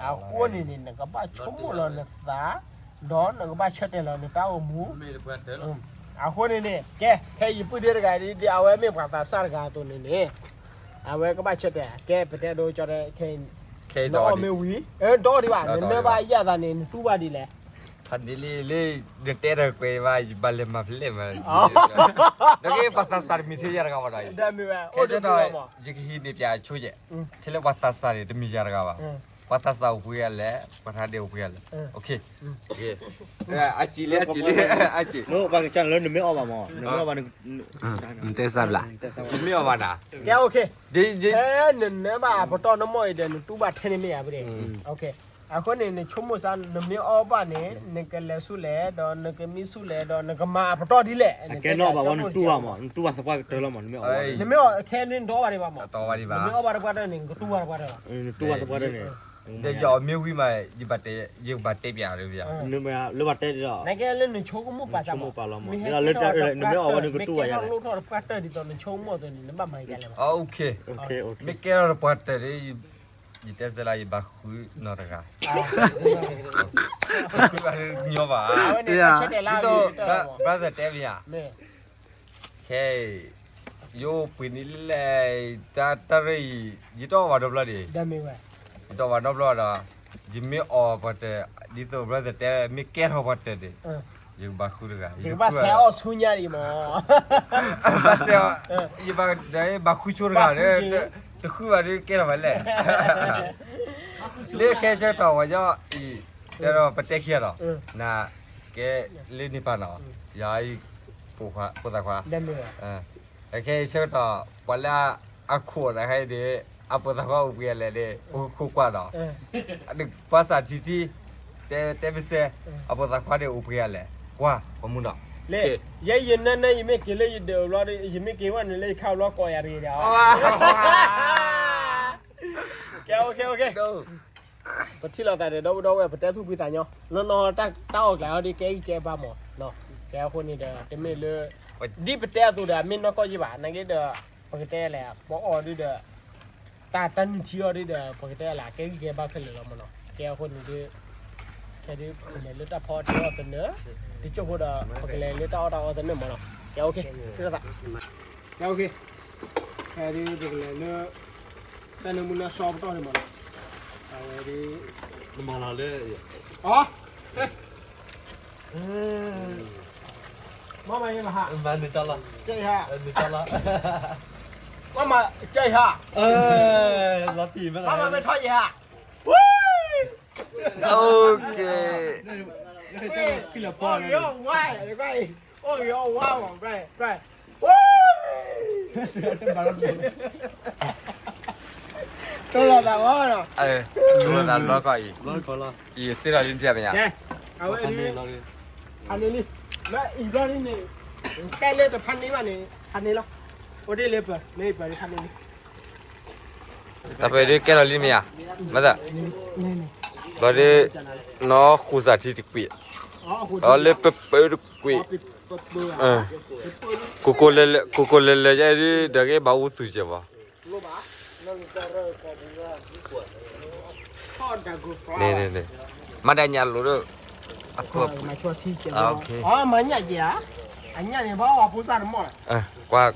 အဃိန့ၣ်န့ၣ် နကဘၣ်ဆိကမိၣ်လီၤနသး ဒီးနကဘၣ်ဆၢတဲာ်လီၤနတၢ်အိၣ်မူ အဃိန့ၣ်န့ၣ် ကဲ ခဲအံၤယပုၢ်ဒ့တဂၤဒ် အဝဲမ့ၢ်ပှၤသးစၢ်တဂၤအသိးန့ၣ်န့ၣ် အဝဲကဘၣ်ဆၢတဲာ် ကဲ ပတဲဒိကၠီတဲ ခဲအံၤ နအီၣ်မ့ၢ်ဝံၤ အၢ နတအီၣ်ဒံးဘၣ် နနၢဘၣ်ယၣ်သးန့ၣ် နတူၢ်ဘၣ်ဒ်လဲၣ် ဖးဒ်လံလံ နတဲတၢ်ကွဲးဘၣ် ယဘၣ်လဲၤမၤဖဲလဲၣ်မး နကပှၤသးစၢ်တမ့ၢ်ထဲယၤတဂၤဘၣ်ဒီး ဒီးမ့ၢ်ဝဲ ယကဟံးန့ၢ်ပၠးဆိယဲၢ် ထဲလၢပှၤသးစၢ်န့ၣ် တမ့ၢ်ယၤတဂၤဘၣ် ပှၤသးစၢ်အိၣ်ပှဲၤဂၤလဲၣ် ပှၤထါဒ့အိၣ်ပှဲၤဂၤလဲၣ် အစံးလံ အစံးလံ အစံး နတဲစၢ်ဘျး နမ့ၢ်အီၣ်ဘၣ်နၤ ကဲ နနၢဘၣ်ပတီၢ်နမီၢ်အံၤဒီး နတူၢ်ဘၣ်ထဲန့ၣ်မ့ၢ်ဧါ ပဒ့ အဃိန့ၣ် နဆိကမိၣ်စၢ် နမ့ၢ်အီၣ်ဘၣ်န့ၣ် နကလဲၤဆူလဲၣ် ဒီးနကမံဆူလဲၣ် ဒီးနကမၤအပတီၢ်ဒ်လဲၣ် ကဲနီၣ်ဘၣ်ဝဲ နတူၢ်ဘၣ်မး နတူၢ်ဘၣ်သပှၢ်ကတၢၢ်လီၤမး နမ့ၢ်အီၣ်ဘၣ် နမ့ၢ်အီၣ်ခဲန့ၣ် နတအီၣ်ဘၣ်ဒံးဘၣ်မး နမ့ၢ်အီၣ်ဘၣ်တပှၢ်တၢၢ်န့ၣ် နကတူၢ်ဘၣ်တပှၢ်တၢၢ်လီၤ နတူၢ်ဘၣ်သပှၢ်တၢၢ်န့ၣ် ဒီးယအီၣ်မ့ၢ်ဝံၤမး ယဘၣ်တဲပၠး လၢဘၣ်တဲဒ်လီၤ နကဲလၢနဆိကမိၣ်ပာ်စၢ်မး နမ့ၢ်အီၣ်ဝဲ နကတူၢ်ဘၣ်ယၤ မ့ၢ်ကဲထီၣ်လိၣ်ထီၣ်တပှၢ်တၢၢ်ဒ်သိး နဆိကမိၣ်အသိးန့ၣ် နဘၣ်မၤကလဲၣ်မး မ့ၢ်ကဲထီၣ်တပှၢ်တၢၢ်ဒီး ယတဲစဲလၢယဘၣ်ဃုနီတဂၤ ဃုဘၣ်ညီဘၣ် ဒ်သိး brother တဲမ့ၢ်ဧါ ခဲအံၤ ယအိၣ်ပှဲၤန့ၣ်လၢ တၢ်ရ့အံၤ ယတအီၣ်ဘၣ်နီတဘျီန့ၣ် ယတအီၣ်ဘၣ်နီတဘျီဒီး ယမ့ၢ်အီၣ်ပှၤတၢၢ် ဒ်သိး brother တဲ မ့ၢ်ကဲထီၣ်ပှၤတၢၢ်န့ၣ် ယကဘၣ်ဃုတဂၤ ယကဘၣ်ဆဲးအီၣ်ဆူညါဒံးမး ဘၣ်ဆဲး ယဘၣ်ဃုဆိတဂၤ တဃုဘၣ်ဒီးကဲထီၣ်ဘၣ်လဲၣ် လၢခဲဆၢကတီၢ်ဝဲညီအံၤ တဲဒီးပတဲခံဂၤဒီး နကဲလၢန့ၣ်ပၢ်နီၤ ယၤအံၤ ဖိသၣ်ခွါ ခဲအံၤဆၢကတီၢ် ပှၤလၢအခိၣ်သးခဲအံၤန့ၣ် အဖိသၣ်ခွါအိၣ်ပှဲၤဂၤလဲၣ်န့ၣ် အိၣ်ခိၣ်ကွၢ်ဒီး ပှၤစၢ်ထံထံ တဲမ့ၢ်စဲ အဖိသၣ်ခွါန့ၣ်အိၣ်ပှဲၤဂၤလဲၣ် ကွၢ် ပမူနီၤ လၢ ယဲယနၢနၢယမ့ၢ်က့ၤလၢယဒၢးဘျီ ယမ့ၢ်က့ၤဝဲန့ၣ်လၢယခါဘျီကိးယၤတဂ့ၤဒီး ကဲ ပထံၣ်လိာ်သးဒီး ဒီပုၢ်ဒီဝဲၢ် ပတဲသူၣ်ဖှံသးညီ နီၢ်နီၢ်တၢ်အီၣ်ကျးအီၤဒ်ကဲဂံၢ်ကဲဘါမး ကဲအဃိန့ၣ်ဒီး တမ့ၢ်လၢ ဒ်ပတဲအသိးဒီး အမ့ၢ်နီၢ်ကီၢ်ယံၢ်ဘၣ် နာ်က့ဒီး ပကတဲလဲၣ် ပအီၣ်ဒ်ဒီး တၢ်တၢ်နုၢ်ထံအီၤဒ်ဒီး ပကတဲလဲၣ် ကဲဂံၢ်ကဲဘါခဲလၢာ်လီၤမးနီၤ ကဲအဃိန့ၣ်ဒီး ခဲဒုးပကလဲၤလၢတၢ်ဖီတၢ်အီၣ်သနၢၣ် တကၠိၢ်ဖိဒီး ပကလဲၤလၢတၢ်အီၣ်တၢ်အီသနၢၣ်မးနီၤ ကဲ okay ကဲ okay ခဲဒုးပကလဲၤလၢ တၢ်နၢမူနၢဆှီပတီၢ်န့ၣ်မးနီၤ အဝဲဒုး နမၤလီၤလၢ အီ ဟဲ ဟဲ မ့ၢ်မၤယဲမဟါ, မၤနုာ်ကၠီလီၤ, နုာ်ကၠီလီၤ, မ့ၢ်မၤကၠီယဟါ, လီၤတံၢ်မ့ၢ်လီၤ, မ့ၢ်မၤမ့ၢ်ထီယဟါ, ဝဲ, အိၣ်က့ၤ, အိၣ်ယဝါ, အိၣ်ယဝါမး, ဝဲ, ဝဲ, တလီၤသးဝဲ, တလီၤသးဘျီကီၢ်အံၤ, အံၤစ့ၢ်ထီၣ်လံထံၣ်မ့ၢ်ဧါ, အဝဲ, ဖးန့ၢ်လံ, မ့ၢ်အံၤဘျီန့ၣ်, ကဲလၢတဖးန့ၢ်ဘၣ်န့ၣ် ဖးန့ၢ်လီၤ, အိၣ်ဒ်လၢပှၤ, မ့ၢ်ပှၤဖးန့ၢ်လံ, တၢ်ပှဲၤဒ်ကဲလီၤလံမ့ၢ်ဧါ, မ့ၢ်သၢ, ဘျီဒ်, နီၢ်ဃိစၢ်ထံတကွံာ်, ဒီးလၢပပၢတကွံာ်, ကိးကိးလဲၤလဲၤ, ကိးကိးလဲၤလဲၤယဲဒ် ဒီးက့ၤဘၣ်အူသူၣ်ကဲးဘၣ်, န့ၣ်, မၤဒၣ်ညၣ်လိၤဒီး, အခိၣ်, မၤညၣ်ကဲဧါ, အညၣ်န့ၣ် ဘၣ်အီၣ်ဖိစၢ်တမီၢ်လီၤ, ကွၢ်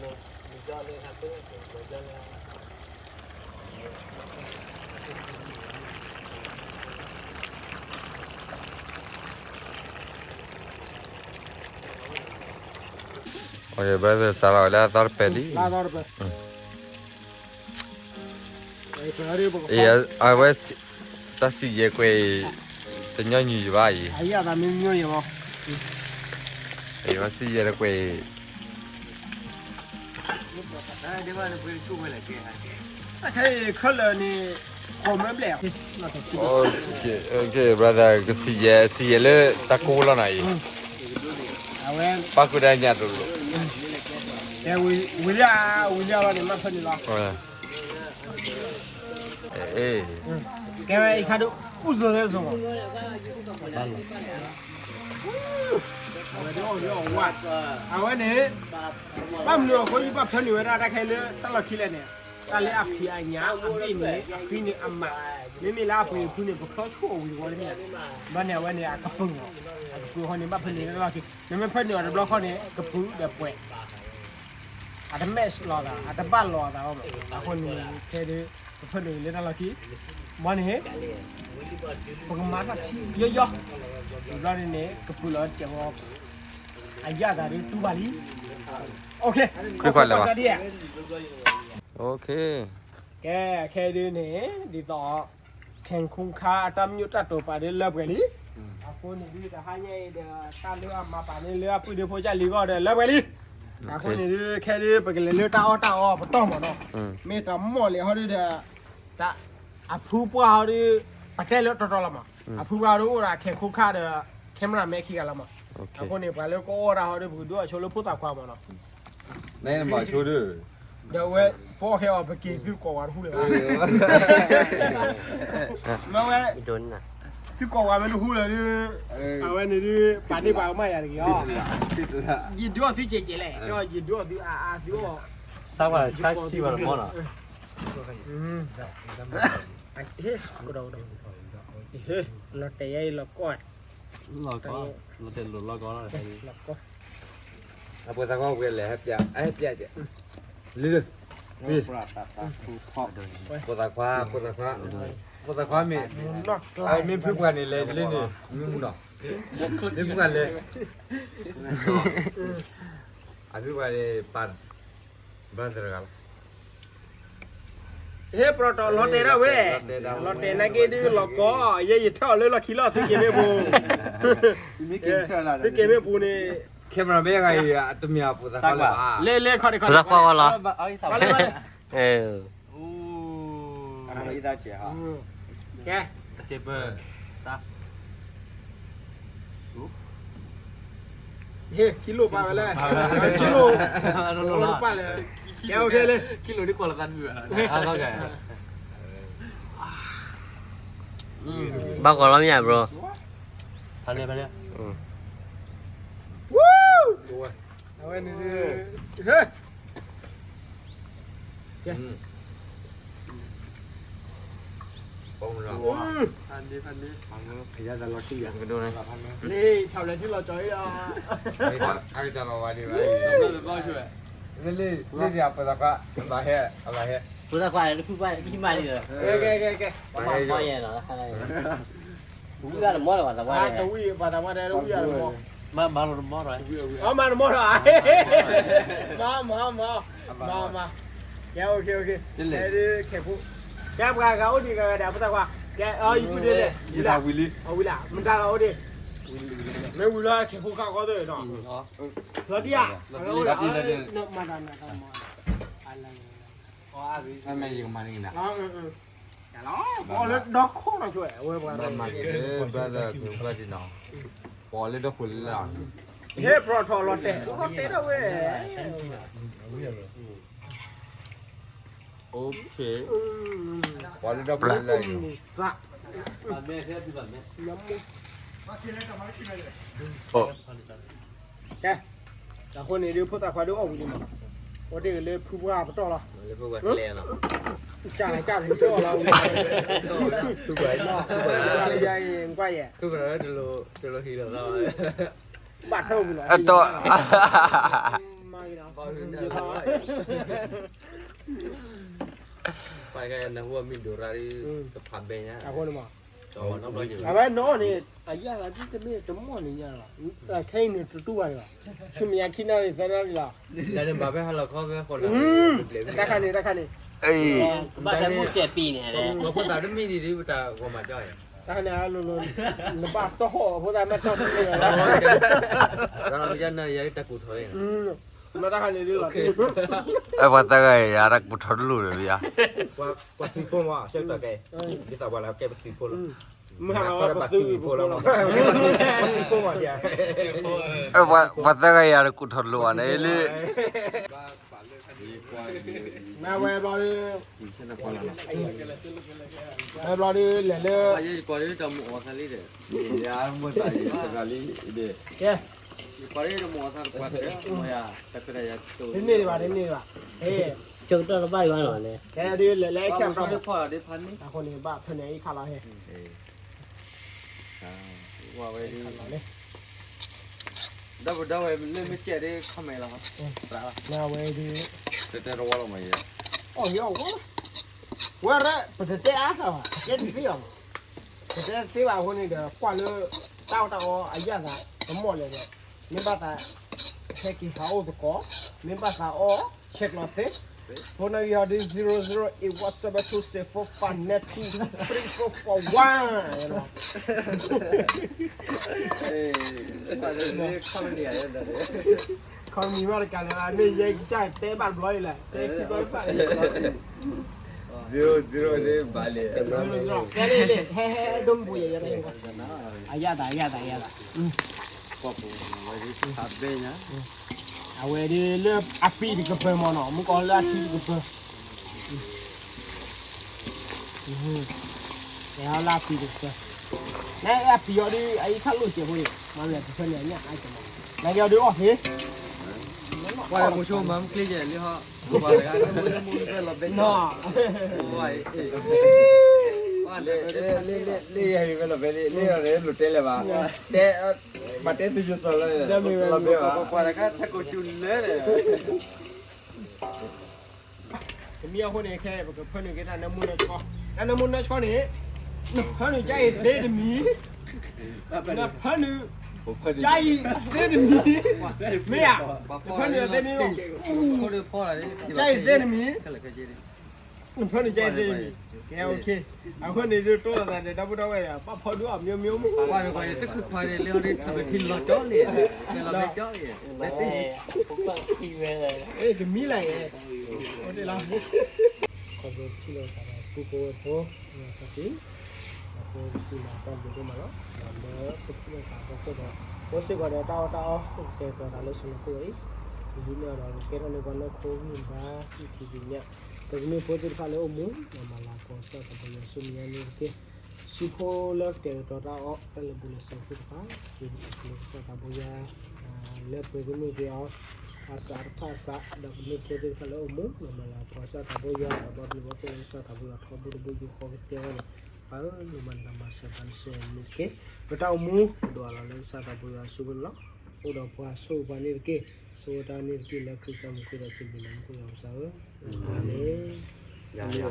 brother စးလီၤဝဲလၢအသီတပၢၤလံ, အဝဲ, တၢ်စံၣ်ယဲၤကွဲးအံၤ, တညီနုၢ်ယဘၣ်အံၤ, အဝဲစံၣ်ယဲၤတကွဲးအံၤ ခဲလၢာ်န့ၣ်, ကစံၣ်ယဲၤ, စံၣ်ယဲၤလၢတၢ်ကိးလီၤနၤအံၤ, ပၣ်ဃုာ်ဒၣ်ညၣ်တလိၤ, ဝံၤလံ, ဝံၤလံလီၤန့ၣ် မ့ၢ်ဖဲန့ၣ်လီၤ, ကဲဝဲအံၤခါဒုး, အူၣ်စၢၤသဲစၢၤမး, အဝဲန့ၣ်, ဘၣ်မနုၤအဃိယဘၣ်ဖၢနုာ်ဝဲဒၣ်တၢ်ခဲလၢတၢ်လီၢ်ခံလဲၣ်န့ၣ်, တၢ်လၢအဖံးအညၣ်အဘ့ၣ်န့ၣ် အဃံန့ၣ်အမး, မ့မ့ၢ်လၢအပှ့ၤအဖုန့ၣ် ပဖျီဆိၣ်အီၤဝံၤဝီတမ့ၢ်ဧါ, ဘျီန့ၣ်အဝဲန့ၣ် အကပုာ်အီၤ, အကပုာ်အဃိန့ၣ် ဘၣ်ဖၢနုာ်ဝဲတၢ်လီၢ်ခံ, နမ့ၢ်ဖၢနုာ်အီၤတဘျီဃီန့ၣ် ကပုာ်ဒီးပှဲၤ အတ match လိာ်သး အတဘၣ်လိာ်အသးဘၣ်မး, အဃိန့ၣ် ခဲဒုး, ပဖၢနုာ်လၢတၢ်လီၢ်ခံ, ဘၣ်န့ၣ်, ပကမၤထီၣ်ထံယီယီ, ဘျီန့ၣ်န့ၣ် ကပုာ်လီၤတစဲးဖိ, အယၣ်သးဒုးတူၢ်ဘၣ်လံ, ကဲ, ခဲဒုးန့ၣ် ဒ်သိး ခဲခူခါ အတၢ်မညိၣ်တၢ်တိာ်ပာ်ဒုးလၢပှဲၤလံ, အဃိန့ၣ်ဒုး တဟါညါအံၤဒီး တၢ်လၢအမၤပာ်န့ၢ်လၢအပုၢ်ဒုးဖိကၢ်လံၤဂီၢ်ဒီးလၢပှဲၤလံ, အဃိန့ၣ်ဒုး ခဲဒုး ပကလဲၤလၢတၢ်အီၣ်တၢ်အီပတီၢ်မးနီၤ, မ့ၢ်တၢ်မီၢ်လဲၤဟီဒုးဒီး တၢ်, အဖုပှၢ်ဟီဒုး, ပတဲလၢတီတီလီၤမး, အဖုပှၢ်ဟီဒုးအိၣ်ဒီး ခဲခူခါဒီး cameraman ခံဂၤလီၤမး, အဃိန့ၣ် ပှၤလၢကအီၣ်တၢ်ဟီဒုး ပကဒုးအီၣ်ဆိလၢဖိသၣ်ခွါမးနီၤ ဒီးဝဲ ပအီၣ်ခဲအီၤ ပက့ၤသုကိးဝဲတဟူလၢၤဘၣ်, မ့ၢ်ဝဲ သုကိးဝဲမ့ၢ်တဟူလၢၤဒုး, အဝဲန့ၣ်ဒုး ပာ်ဒ့ၣ်ပာ်ကမၣ်ယၤတဂ့ၤအီၤ, ယဒုးအီၣ်သုကဲးကဲးလဲၣ်, ယဒုးအီၣ်သုအါအါသုအီၣ်, စးဝဲစးထံၣ်ဝဲတမီၢ်နီၤ, ဟ့ၣ် လီၤတဲာ်ယဲအံၤလီၤကီၢ်, လီၤကီၢ်, လီၤတဲာ်လိာ်လီၤကီၢ်လီၤ, အဖိသၣ်ခွါဝဲလဲၣ် ဟဲပျဲ, ဟဲပျဲ, လံ, ဖိသၣ်ခွါ, ဖိသၣ်ခွါ, ဖိသၣ်ခွါမ့ၢ်, မ့ၢ်ဖုပှၢ်န့ၣ်လဲၤလံန့ၣ် မ့ၢ်မူနီၤ, မ့ၢ်ဖုပှၢ်လဲၤ, အဖုပှၢ်န့ၣ်ပာ် brother တဂၤလီၤ ဟ့ၣ် ပရီတီ လီၤတဲာ်ဒၣ်ဝဲ, လီၤတဲာ်နာ်က့ဒုးလီၤကီၢ်, ယဲယထၢၣ်အီၤလၢလီၢ်ခံလီၤ သုက့ၤမ့ၢ်ပူၤ, သုက့ၤမ့ၢ်ပူၤန့ၣ်, cameraman ဂၤအံၤ တမ့ၢ်အဖိသၣ်ခွါလၢၤဘၣ်, လၢလၢခီၣ်တခီၣ် ဖိသၣ်ခွါဝဲလီၤ, ကဲ, ဟ့ၣ် ခံလိာ်ပာ်ဝဲလဲၣ်, ခံလိာ်, ပာ်လဲၣ်, ကဲ OK လံ, ခံလိာ်ဒ်ကွၢ်လီၤသး, ဘၣ်ကွၢ်လီၤမ့ၢ်ဧါ bro, ဖးလဲၣ်ဖးလဲၣ်, အဝဲန့ၣ်, ကဲ, လံ, ထီၣ်လဲၤထံလီၤကီၢ်အံၤဒီး, လံ, လံ, လံ, အဖိသၣ်ခွါ, အဘၣ်ဟဲ, အဘၣ်ဟဲ, ဖိသၣ်ခွါ တဖုဘၣ် ဟံးမးလံဒီး, ကဲ, ကဲ, ကဲ, ကဲ, ဝံၤတမီၢ်လၢၤဘၣ်, တဝံၤဘၣ်သးပှၢ်ဒီး, တဝံၤဘၣ်သးပှၢ်ဒီး တဝံၤဘၣ်တမီၢ်, မၤမၤလီၤတမီၢ်ဒီး, အမၤတမီၢ်ဒီး, မၤမၤမၤ, မၤမၤ, ကဲ OK OK, တဲဒ်ခဲဖိ, ကဲပှၤဂၤအိၣ်ဒံးဂၤဂၤဒီး အဖိသၣ်ခွါ, ကဲ ယပုၢ်ဒ့လဲၣ်, ဝံၤလံ, ဝံၤလံ, မတၤဂၤအိၣ်ဒံး, မ့ၢ်ဝံၤလီၤ ခဲဖိခါဃီသ့ၣ်နီၤ, လီၤတံၢ်ဧါ, မၤတၢ်နၤ, မ့ၢ်ယကမၤန့ၣ်နၤ, လီၤ, ပအီၣ်လၢဒီခိၣ်နီၤဆိ, အဝဲပှၤ, ပအီၣ်လၢဒီခိၣ်လၢလီၤ, ပအီၣ်လၢဒီခိၣ်လၢလီၤ, ဟဲပျီထီၣ်လီၤတဲာ် လီၤတဲာ်ဒၣ်ဝဲ, OK, ပအီၣ်လၢဒီခိၣ်လၢလီၤ, ကဲ, အဃိန့ၣ်ဒ်ဖိသၣ်ခွါဒ်အီၣ်ဝံၤလံမး, အိၣ်တ့ၢ်က့ၤလၢဖုပှၢ်ပတီၢ်လီၤ, ကၢ်ကၢ်လၢကၠီလီၤ, ဖုပှၢ်, တလိၣ်ဟံးလီၤ, ဘၣ်ထီၣ်ဝံၤလီၤ, အတီၢ်, အဃိန့ၣ်မး, အဝဲနီၢ်န့ၣ် အယၢ်လီၤဒ်တမ့ၢ်တမီၢ်န့ၣ်ညါလီၤ, ခဲအံၤန့ၣ်တတူၢ်ဘၣ်န့ၣ်လီၤ, ဆူမဲာ်ညါခံနၣ်ရံၣ်သၢနၣ်ရံၣ်လီၤ, ဘၣ်ဖဲဟါလီၤခီဖဲဃိး, တၢ်ခါန့ၣ် တၢ်ခါန့ၣ်, ဘၣ်တဲမူၢ်စဲးပံၤန့ၣ်, ဖိသၣ်တမံၤဒံးဒ်ပတၢ်ဂီၤမးကၠီ, တၢ်ခါန့ၣ်, နဘၣ်တီၢ်ဟီၣ်ဖိသၣ်မ့ၢ်တီၢ်တမံၤလီၤ, တၢ်ခါန့ၣ်ဒ်လီၤ, ပှၤသၢဂၤယၤတၢ်ကူၣ်ထီၣ်တလိၣ်ဒီး, ပှၤသံဖိမး ဆၢကတီၢ်ခဲအံၤ, ဒ်သိးပှၤလၢကဲပသံဖိလီၤ, မ့ၢ်ဟးလီၤပသံဖိလီၤ, ပှၤသၢဂၤယၤတၢ်ကူၣ်ထီၣ်တလိၣ်ဘၣ်န့ၣ်လၢ မ့ၢ်ဝဲဘျီဒ်, မ့ၢ်ဘျီဒ်လဲၣ်လၢ, ယကွၢ်ဒ်တၢ်မူအီၣ်သးလံဒီး, ယကွၢ်ဒ်တၢ်မူအီၣ်သးတကွၢ်, တန့ၢ်ဘၣ် တန့ၢ်ဘၣ်, ဆၢကတီၢ်တဘၣ်ယွၤလီၤန့ၣ်, ကဲဒ်လဲၣ်လၢခဲဖျီ, အဃိန့ၣ်ဘၣ်ဖဲန့ၣ်အံၤခါလီၤဟဲ ဝဲဒ်, ဒီပုၢ်ဒီဝဲၢ်လၢမ့ၢ်ကဲဒ် comment လီၤ, ဝဲဒ်, တဲတဲတဝီလီၤမး, အီၣ်ယအီၣ်ဝဲ, ဝဲရဲ ပတတဲအါထီၣ်ဘၣ် တဲတသ့ဘၣ်, ပတဲတသ့ဘၣ်အဃိန့ၣ်ဒီး ကွၢ်လၢ တၢ်အီၣ်တၢ်အီအယၣ်သး တမီၢ်လဲၣ်ဒီး, မ့ၢ်ဘၣ်သး ဟဲက့ၤဟးအိၣ်သကိး, မ့ၢ်ဘၣ်သးအီၣ် ဆဲးကျိးသ့, phone number ဒ် zero zero eight one seven two six four five nine two three four four one ခီမီမးတကးလၢၤဘၣ်န့ၣ် ယဲကစၢ်တဲဘၣ်တဘျီအံၤလဲၣ် တဲခံဘျီတဘၣ်န့ၣ် zero zero ဒ်ဘၣ်လဲၣ် zero zero ကဲလၢလဲၣ် ဟဲဟဲဒိၣ်မူယဲ အယၣ်သး အယၣ်သး အယၣ်သး အဝဲဒ်လၢအပံၤတကပၤမ့ၢ်နီၤ မုၢ်ကီၢ်လၢအထံတကပၤ လၢအပံၤတကပၤ နအပံၤအီၤဒ် အအံၤခါလိၣ်စဲးဖိန့ၣ် မၤမ့ၢ်တဖၢန့ၣ် အညၣ်အါကမး နကဲအီၤဒ်အီၣ်ဖဲ ပှၤလၢကိးဆိမၤမုၢ်ကျ့ယဲၢ်လံဟီ ပှၤလၢမူလၢမူလၢလီၤဘဲနီၤ လၢယဟဲမ့ၢ်လီၤဘဲလံ လၢယလိၤတဲလၢၤဘၣ် တဲ မၤတဲသုယိၤစီၤလၢ လီၤဘဲဘၣ် ပှၤလၢကထးကိးဆိလၢ တမံၤအဃိန့ၣ် ခဲအံၤ ပကဖၢနုာ်က့ၤတၢ်နၢမူနၢဆှီ, တၢ်နၢမူနၢဆှီန့ၣ် နဖၢနုာ်ကအံၤသ့တမံၤ, နဖၢနုာ်ကအံၤသ့တမံၤ, မ့ၢ်ဧါ, နဖၢနုာ်အသ့မံၤ, ကအံၤသ့တမံၤ နဖၢနုာ်ကအံၤသ့တမံၤ, ကဲ OK, အဃိန့ၣ်ဒ်တိၢ်လိာ်သးဒီး ဒီပုၢ်ဒီဝဲၢ်ဒီး ဘၣ်ဖီဒုးအီၣ်မ့ၢ်မ့ၢ်မ့ၢ်, ပှၤတဂၤအံၤတချုးခွါန့ၣ်လၢဟီဒ်ထီၣ်ပထံလီၤကၠီန့ၣ်, လၢလီၤဘဲကၠီန့ၣ်, ကမံလၢယဲ, အိၣ်တ့ၢ်လီၤ, ခီဖျိထံၣ်လိာ်သးဒီးပုၢ်ဖိဝဲၢ်ဖိ, အဃိပစံးမၤတၢ်ဘျုးဒိၣ်မးလီၤ, ဒီးလၢပထံၣ်လိာ်သးအဖီခိၣ်ဒီး, အိၣ်စ့ၢ်ကီးဒီးတၢ်အီၣ်တၢ်အီ ကဲပှၤသးလၢစီၤလီၤခိၣ်အံၤ, ဒ်န့ၣ်ဒီး ကဲထီၣ်န့ၢ်ပှၤနီၢ်ခိဂံၢ်ဘါ ခံကံၤညါ, ပကမ့ၢ်ဖိသ့ၣ်တဖၣ်လၢအိၣ်မူ, ဒီးမၤလၤကပီၤကစၢ်သးဘိယွၤဆူမဲာ်ညါန့ၣ်တက့ၢ်, စုဖိလၢကတဲာ်ကတီၤတၢ်အီၣ် တၢ်လၢာ်ဘူၣ်လၢာ်စဲးသ့ၣ်တဖၣ်, ဒ်ပကစၢ်သးဘိယွၤ လၢပှဲၤကမ့ၢ်က့ၤအီၤ, အစးတဖၣ်အစး, ဒီးပမ့ၢ်ဖိသ့ၣ်တဖၣ်လၢအိၣ်မူ, ဒီးမၤလၤကပီၤကစၢ်သးဘိယွၤ, ဒီးဘၣ်ဘျုးဘၣ်ဖှိၣ်လၢကစၢ်သးဘိယွၤထီဘိတဘိယူၢ်ဃီကတဲဝဲန့ၣ်, ပၢ်ဧၢ, လိၣ်မၤနၢၤမၤစၢၤပှၤတစဲးန့ၣ်တက့ၢ်, ပတၢ်အိၣ်မူ ပဒိးအလီၤလၢကစၢ်သးဘိယွၤအစုပူၤန့ၣ်လီၤ, အိၣ်ဒီးပှၤဆိၣ်ဂ့ၤပှၤန့ၣ်တက့ၢ်, ဆိၣ်ဂ့ၤတၢ်န့ၣ်တက့ၢ်လၢခရံာ်စၢ်မုၢ်ကီၢ်ဒီးစံးဘျုးနၤ မုၢ်ကီၢ်ယွၤပစၢ်ဧၢ, အၤမ့ၣ်, တရံး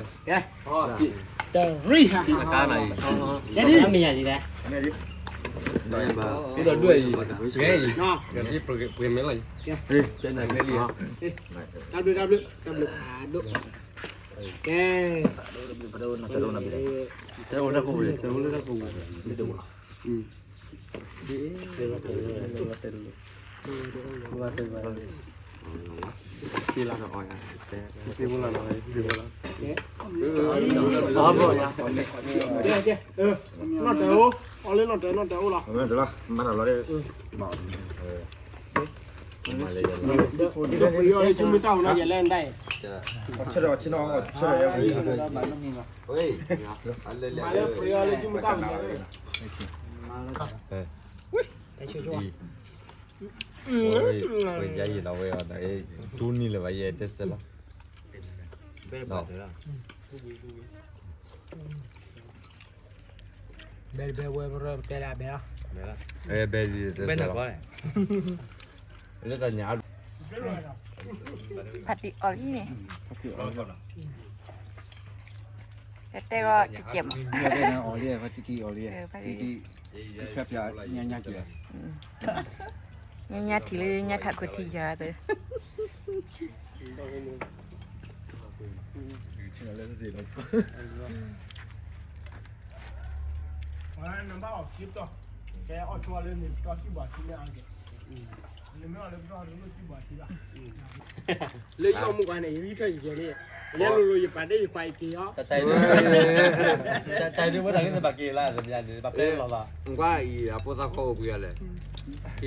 ဟါ, မ့ၢ်ယၤလံလဲၣ် ဒီးဒွဲၣ်အံၤ, ဂဲၤအံၤ, ဂဲၤပှ့ၤမဲလီၤအံၤ, တဲနၤဂဲၤလံ, တၢ်ဘျုး တၢ်ဘျုး တၢ်ဘျုးဖးဒိၣ်, ကဲ, တဲအိၣ်လၢတၢ်ပူၤ, တဲအိၣ်လၢတၢ်ပူၤ, နီၣ်တဲာ်အိၣ်, အီၣ်လၢနီၣ်တဲာ်အိၣ်လီၤ, ဆၢထၢၣ်ဆ့နီၣ်, ဆၢထၢၣ်, မၤလၢပယီၤလၢကၠူမ့ၢ်တၢ်ဝဲ, ပှၤယဲယံာ်လီၤဝဲအီၤဒီး တူၢ်နံၤလၢၤဘၣ်ယဲတဲစဲလီၤ, ဘဲဘဲဝဲပရၢပတဲဒၣ်ဘဲလီၤ, ဘဲလီၤ, လၢတၢ်ညါ ဖါတံၢ်အီၣ်လံန့ၣ်, တဲဂီၤကဲးကဲးမး, အီၣ်လံ, ဖါတံၢ်အီၣ်လံ, ဖါတံၢ်, ဖဲဖျါညါညါကဲး, ညါညါထံၣ်လၢညါထးခိၣ်ထံယၤတၢ် နဘၣ်အီၣ်ခံပတီၢ်, ကဲအီၣ်ဆိလၢန့ၣ် ပတီၢ်ခံဘးထံန့ၣ်အါကဲ, နမ့ၢ်အီၣ်လၢပတီၢ်တလိၣ်ခံဘးထံဘၣ်, လၢယအီၣ်မူကွၢ်န့ၣ် ယဟံးထီၣ်ယကဲၤန့ၣ်, ယဲလိၤလိၤယပာ်တ့ၢ်ယပာ်အံၤက့ၤအီၤ, တၢ်ဒုးဝဲတၢ်လၢနဘၣ်က့ၤလၢတဘျီန့ၣ် ဘၣ်ပဲလီၤဘၣ်, နကွၢ်အံၤ အဖိသၣ်ခီၣ်အိၣ်ပှဲၤဂၤလဲၣ်, ခံ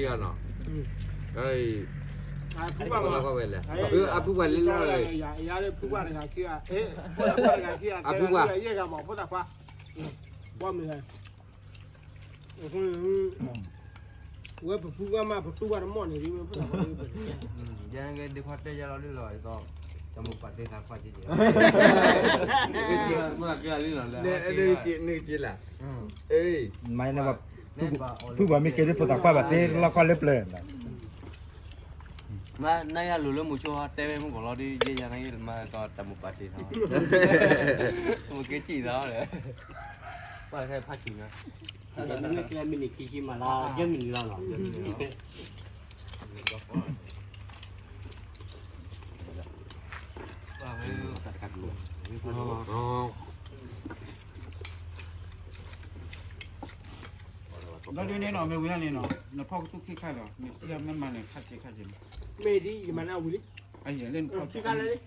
ဂၤနီၤ, အဖိသၣ်ခီၣ်ဝဲလဲၣ်, အဖုပှၢ်လၢလၢ, ဖုပှၢ်, အဖုပှၢ်, ဝဲပဖုပှၢ်မး ပတူၢ်ဘၣ်တမီၢ်န့ၣ်, ယဲဒ့ခွါတဲယၤလီၤလံလီၤ, တမိၢ်ပာ်တ့ၢ်သးခွါက့ၤ, နက့ၤလၢ, ဖုပှၢ်မ့ၢ်က့ၤဒ်ဖိသၣ်ခွါဘၣ်သ့လီၢ်ခီလၢပျၢၤ, မ့ၢ်နယၤလိၤလၢမုဆိတဲဝဲမုၢ်ကီၤလီၤဒီး ယဲယၤန့ၣ်မးကီးတမိၢ်ပာ်တ့ၢ်သး, မ့ၢ်က့ၤစံၣ်သး, ပှၤဖးကံၤနီၤ, မ့ၢ်ကျဲမ့ၢ်နံၤခံဆံမးလီၤ, ယဲမ့ၢ်နံၤလီၤနီၤ, ဘျီဒ်န့ၣ်နီၤ မ့ၢ်ဝံၤဒၣ်န့ၣ်နီၤ နဖီၣ်ကသူၣ်ခံခါဒီး မ့ၢ်မၤန့ၣ် ခါက့ၤခါက့ၤန့ၣ်, မ့ၢ်ဒ်ယမၤန့ၢ်ဝံၤလံ, အလၢနဖီၣ်ခံခါလၢ, တနၤလီၤ,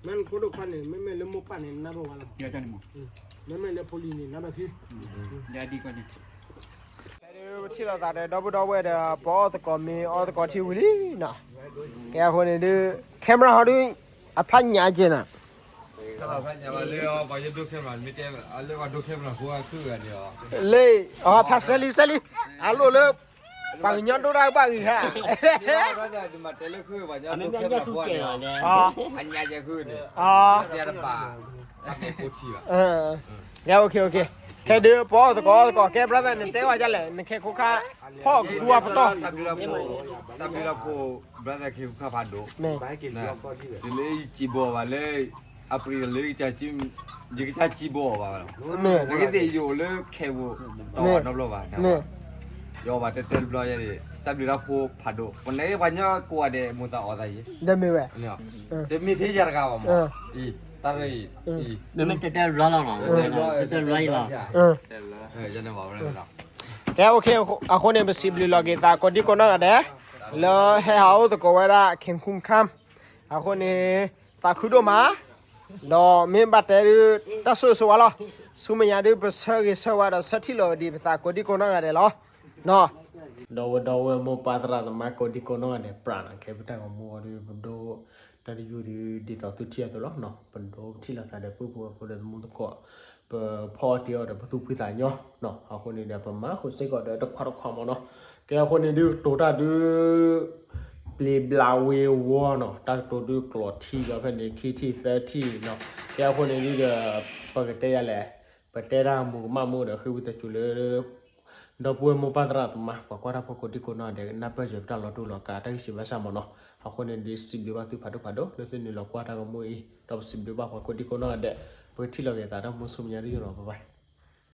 မ့ၢ်နဖိဒိၣ်ခွါန့ၣ် မ့မ့ၢ်လၢမိၢ်ပၢ်န့ၣ် နၢ်ဘၣ်ဝဲလီၤ, မ့မ့ၢ်လၢဖိလံၤန့ၣ် နၢ်ဘၣ်သု, ယဒ်ကီးန့ၣ် ပထံၣ်လိာ်သးဒီး ဒီပုၢ်ဒီဝဲၢ်ဒီး ပအီၣ်သကိးမ့ၤ အီသကိးထံဝံၤလံနီၤ, ကဲအဃိန့ၣ်ဒုး camera ဟီဒုး အဖျါညါကဲနီၤ, လၢအီၤ ဖျါစဲလံစဲလံ အလိၣ်လၢ ပှၤကညီဒိၣ်တၢ်ကဘၣ်ဂ့ၤဟါ, အ, ကဲ OK OK, ခဲဒုးပအီၣ်သကိးအီသကိး ကဲ brother နတဲဝဲဒ်လဲၣ် နခဲခိၣ်ခါ ဖီၣ်ကသူအပတီၢ်, တၢ်ဘျုးလၢဖိ brother ခဲခိၣ်ခါဖးဒိၣ်, တုၤလၢယစံးဘိးဘၣ်လၢ အပျံၤလၢ ယကစၢ်စံးဘိးအီၤဘၣ်, နကသ့ၣ်ယအိၣ်လၢခဲဖိ တအီၣ်ဘၣ်နီတဘျီဘၣ်, ယအီၣ်ဘၣ်တဲတဲတဘျီယဲန့ၣ် တၢ်ဘျုးလၢဖိဖးဒိၣ် ပနဲပှၤကညီကိးဂၤဒဲး မိၢ်သးအီၣ်သးယဲ, တမ့ၢ်ထဲယၤတဂၤဘၣ်မး, တၢ်ရၢအံၤ, တတဲတဘျီလီၤနီၤ, တတဲတဘျီအံၤလီၤ, ကဲ OK, အဃိန့ၣ် ပစံးဘျုးလီၤက့ၤသးကိးဒံကိးနီၢ်ဂၤဒဲး လၢဟဲဟးအိၣ်သကိးဝဲဒၣ် ခဲခိၣ်ခါ အဃိန့ၣ် သးခုဒိၣ်မး, ဒီးမ့ၢ်ဘၣ်တဲဒုး တၢ်ဆိၣ်ဂ့ၤဆိၣ်ဝါလီၤ, ဆူမဲာ်ညါဒုး ပဆၢဂ့ၤဆၢဝါဒီးဆၢထံၣ်လိာ်က့ၤဒံး ပသးကိးဒံကိးနီၢ်ဂၤဒဲးလီၤ. ဒီးဝဲဒီးဝဲ မိၢ်ပၢ်သရၣ်သမါကိးဒံကိးနီၢ်ဂၤဒဲး ပြးနီၤ ခဲပတၢ်ဂီၤမူအီၤဒုး ပဒိ တၢ်တယုၢ်ဒုး ဒ်သိးသုထံၣ်အသိးလီၤ. ပဒိပထံၣ်လိာ်သးဒီးပုၢ်ဖိဝဲၢ်ဖိဒီးသမူသကိး ပဖီအီၣ်တ့ၢ်အီၤဒီးပသူၣ်ဖှံသးညီနီၤ. အဃိန့ၣ်ဒီး ပမၤဃုာ်စ့ၢ်ကီးဒီးတခွးတခွးမးနီၤ. ကဲအဃိန့ၣ်ဒုး ကတိၤတၢ်ဒုး ပျံၤဘျးဝ့ၤဝီနီၤ, တၢ်ကတိၤဒုးကျိးထံလီၤဖဲန့ၣ် ခံထံၣ်သၢထံၣ်နီၤ. ကဲအဃိန့ၣ်ဒုးဒီး ပကတဲယၤလဲၣ်, ပတဲတၢ်မူကမၣ်မူဒီး ဃ့ဝံသးစူၤလၢ ဒီပုၢ်ဝဲၢ်မိၢ်ပၢ်သရၣ်သမါ ပှၤကွၢ်တၢ်ဖိကိးဒံကိးနီၢ်ဂၤဒဲး ကနၢ်ပၢၢ်စၢၤပတၢ်လီၤတူာ်လီၤကာ်တၢ်ဂံၢ်စၢ်ဘါစၢ်မးနီၤ. အဃိန့ၣ်ဒုး စံးဘျုးဘၣ်သုဖးဒိၣ်ဖးဒိၣ် လၢသုနုာ်လီၤကွၢ်တၢ်ဂီၤမူအံၤ, ဒီးပစံးဘျုးဘၣ်ပှၤကိးဒံကိးနီၢ်ဂၤဒဲး, ပကထံၣ်လိာ်က့ၤသးတၢ်မူဆူမဲာ်ညါဒ်ယိာ်နီၤ bye bye.